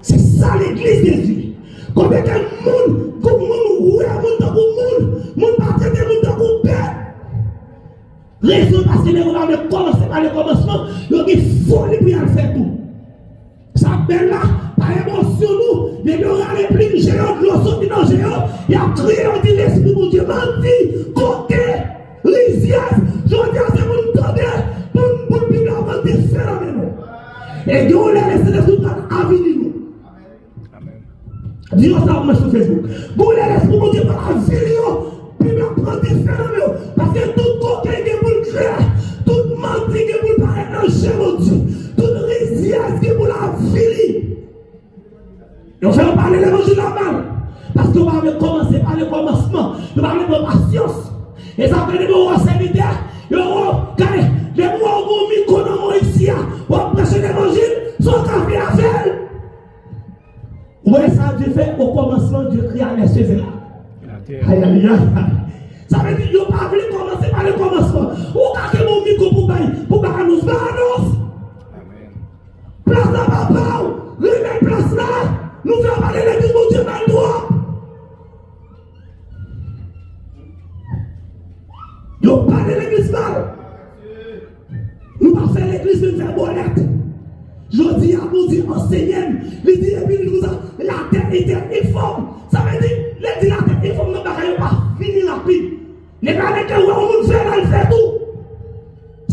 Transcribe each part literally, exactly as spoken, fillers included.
Se sa legliz de Dye. Konbyen de moun, kou moun wè moun tankou moun, moun pa trete moun tankou bèt. Rezon paske nèg yo pa vle kòmanse pa le kòmansman, yo gen foli pou y al fè tou. Sa bèl la, pa emosyon nou, depi yo rale plim je yo, dlo soti nan je yo, y ap kriye, yo di lespri Bondye manti, koken, rizyèz, jodi a se pou n tande, pou n, pou n Bib la pran dife nan men nou. E gen yon lè Lesentespri pral avili nou. Di yo sa ap mache sou Facebook. Gon lè lespri Bondye pral avili yo, Bib la pran dife nan men yo. Paske tout koken gen pou l klè, tout manti gen pou l parèt nan je Bondye, tout rizyèz gen pou l avili. Yo fè yo pale levanjil la mal. Paske yo pa vle kòmanse pa le kòmansman. Yo pa vle pran pasyans. E sa fè depi w wè sèvitè, yo wè, gade, depi w wè yon mikwo nan men w isi a, w ap preche levanjil, sa w ka fè avè l. Ou wè sa Dye fè? Okòmansman, Dye krea lèsyezela. Ayayay. Sa vle di, yo pa vle kòmanse pa le kòmansman. Ou ka kenbe yon mikwo pou bay, pou bay anons, bay anons. Plas la pa pa w. Remèt plas la. Nou fè pale legliz Bondye mal twòp. Yo pale legliz mal. Nou pa fè legliz vin fè bòlèt. Jodi a, Bondye ansenye m. Li di, epi li di konsa, la terre était informe. Sa vle di, lè di la terre informe, nan bagay yo pa fini rapid. Nèg la rete wè yon moun fè l, al fè tou.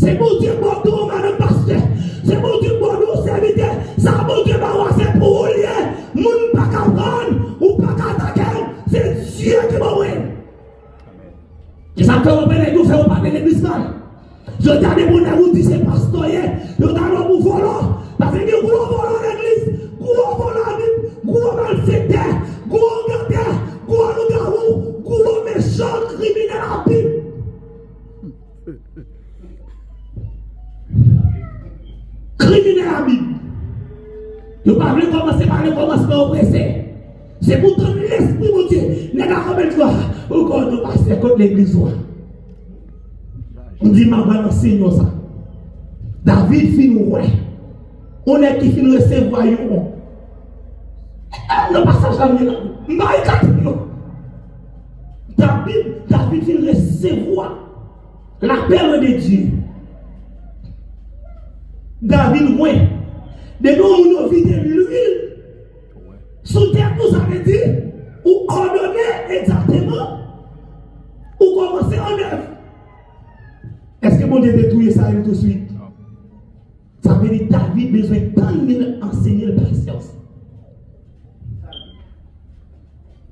Se Bondye k ba w don, madanm pastè. Se Bondye k ba w don, sèvitè. Sa Bondye ba w a, se pou ou l ye. Moun pa ka pran, ou pa ka atake l. Se Dye ki ba w l. Se sa k fè w wè nèg yo fè w pale legliz mal. Jodi a depi yon nèg ou di se pastè w ye, yo ta lòm ou vòlò. Paske gen gwo vòlò legliz, gwo vòlò Labib, gwo malfektè, gwo gantè, gwo lougawou, gwo mechan, kriminèl Labib. Kriminèl Labib. Yo pa vle kòmanse pa le kòmansman, yo prese. Se pou tann lespri Bondye. Nèg la konbyen fwa ou konn yon pastè kot legliz ou a? M di m ap ba nan Senyè sa. David fin wè yon nèg ki fin resevwa yon. Nan pasaj la m li la, m pa ekate non. David, David fin resevwa lapè de Dye. David wè. Depi yon moun yo vide lwil sou tèt ou, sa vle di ou òdone egzakteman, ou kòmanse annèv. Èske Bondye te touye Sayil touswit? Sa vle di David bezwen tann li ansenye l pasyans.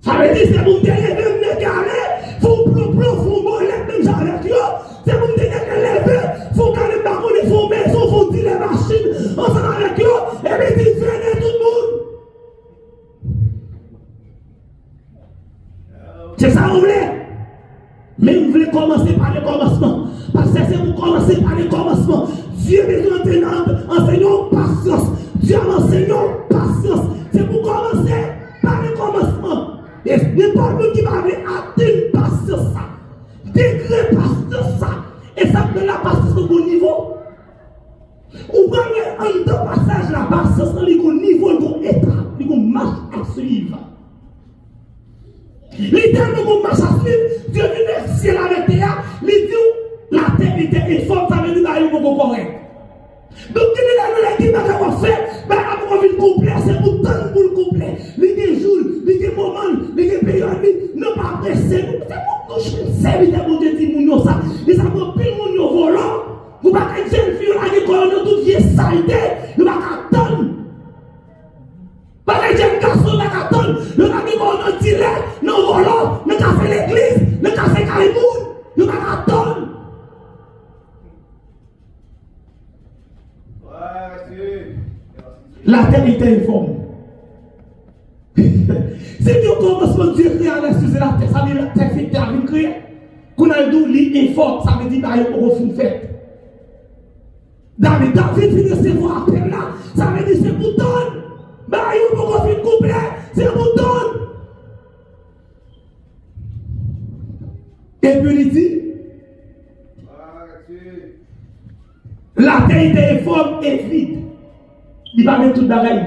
Sa vle di se pou m te leve m egare, fè w plonplon, fè w bòlèt menm jan avèk yo. Se pou m te gentan leve, fè w gade m pa konnen, fè w mezon, fè w dilè machin ansanm avèk yo, epi di vene tout moun. Se sa ou vle? Men m vle kòmanse pa le kòmansman. Paske se pou kòmanse pa le kòmansman. Dye bezwen antre nan ansenye w pasyans. Dye ap ansenye w pasyans. Se pou kòmanse pa le kòmansman. E nenpòt moun ki pa vle atenn pasyans sa, degre pasyans sa, e sa k fè la pasyans nan bon nivo. Ou pral wè anndan pasaj la, pasyans lan li gon nivo, li gon etap, li gon mach a swiv. Li tèlman gon mach a swiv, Dye vin fè syèl avèk tè a, li di w, la terre était informe, sa vle di bagay yo poko kòrèk. Donk, gen de lè nou lè gen bagay w ap fè, bagay la poko vin konplè, se pou tann pou l konplè. Li gen jou l, li gen moman l, li gen peryòd li, nou pa prese nou. Se pou nou sèvitè Bondye di moun yo sa. Li sa pou anpil moun yo vòlò. Gon pakèt jèn fi yo lage kò yo nan tout vye salte, yo pa ka tann. Pakèt jèn gason yo pa ka tann, yo lage kò yo nan dilè, nan vòlò, nan kafe legliz, nan kafe kay moun, yo pa ka tann. La terre était informe. Se di okòmansman Dye kreye lèsyèl e latè, sa vle di latè fin te a vin kreye. Kounye a l di w li enfòm, sa vle di bagay yo poko fin fèt. David, David fin resevwa apèl la, sa vle di se pou tann. Bagay yo poko fin konplè, se pou tann. Epi li di, la terre était informe et vide. Li pa gen tout bagay.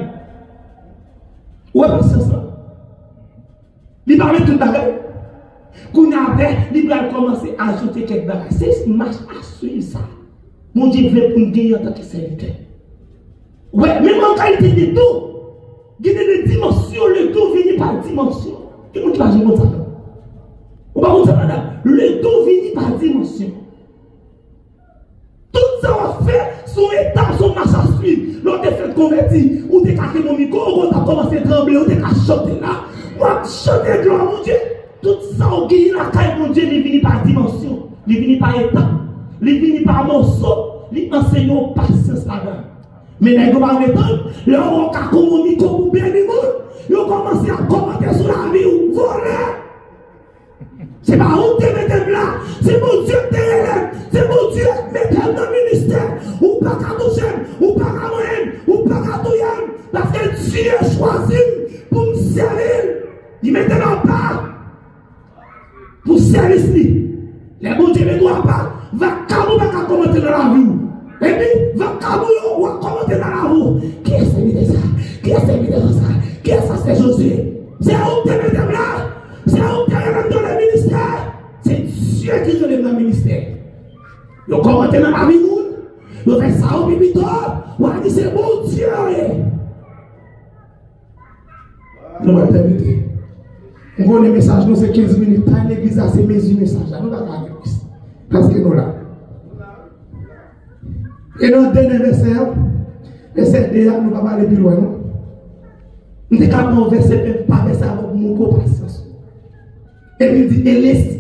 Ou wè pasyans lan? Li pa met tout bagay. Kounye a apre, li pral kòmanse ajoute kèk bagay. Se mach a swiv sa. Bondye vle pou n genyen antanke sèvitè. Wè, menm an kalite de don, gen de dimansyon, le don vini pa dimansyon. Gen moun ki pa janm konn sa, non? Ou pa konn sa, madanm? Le don vini pa dimansyon. Tout sa w ap fè, se yon etap, se yon mach a swiv. Lè w te fèk konvèti, ou te ka kenbe yon mikwo, ou konn t ap kòmanse tranble, ou te ka chante la. W ap chante glwa Bondye. Tout sa w genyen lakay Bondye, li vini pa dimansyon, li vini pa etap, li vini pa mòso, li anseye w pasyans ladan l. Men nèg yo pa vle tann, lè yo wè w ka konn yon mikwo pou beni moun, yo kòmanse ap kòmante sou lavi w, vòlè! Se pa ou ki te mete m la, se Bondye ki te rele m, se Bondye ki mete m nan ministè. Ou pa ka touche m, ou pa ka manyen m, ou pa ka touye m, paske Dye chwazi m pou m sèvi l. Li mete m apa pou sèvis li. Lè Bondye mete w apa, vakabon pa ka kòmante nan lavi w. Epi, vakabon yo, w ap kòmante nan lavi w. Kiyès te mete sa? Kiyès te mete sa? Kiyès sa? Se Jozye. Se ou ki te mete m la. Se ou ki te rele m nan ministè. Se Dye ki rele m nan ministè. Yo kòmante nan lavi moun. Yo fè sa yo pi pito. W a di se Bondye yo ye. Nou pral tèmine. M konnen mesaj nou se kenz minit. Tan legliz la se mezi mesaj la. Nou pa ka ale plis. Paske nou la. E nan dènye vèsè a, vèsè de a, nou pa pale pi lwen, non. M te ka pran yon vèsè, men pa vèsè avè w pou montre w pasyans. Epi l di, e lespri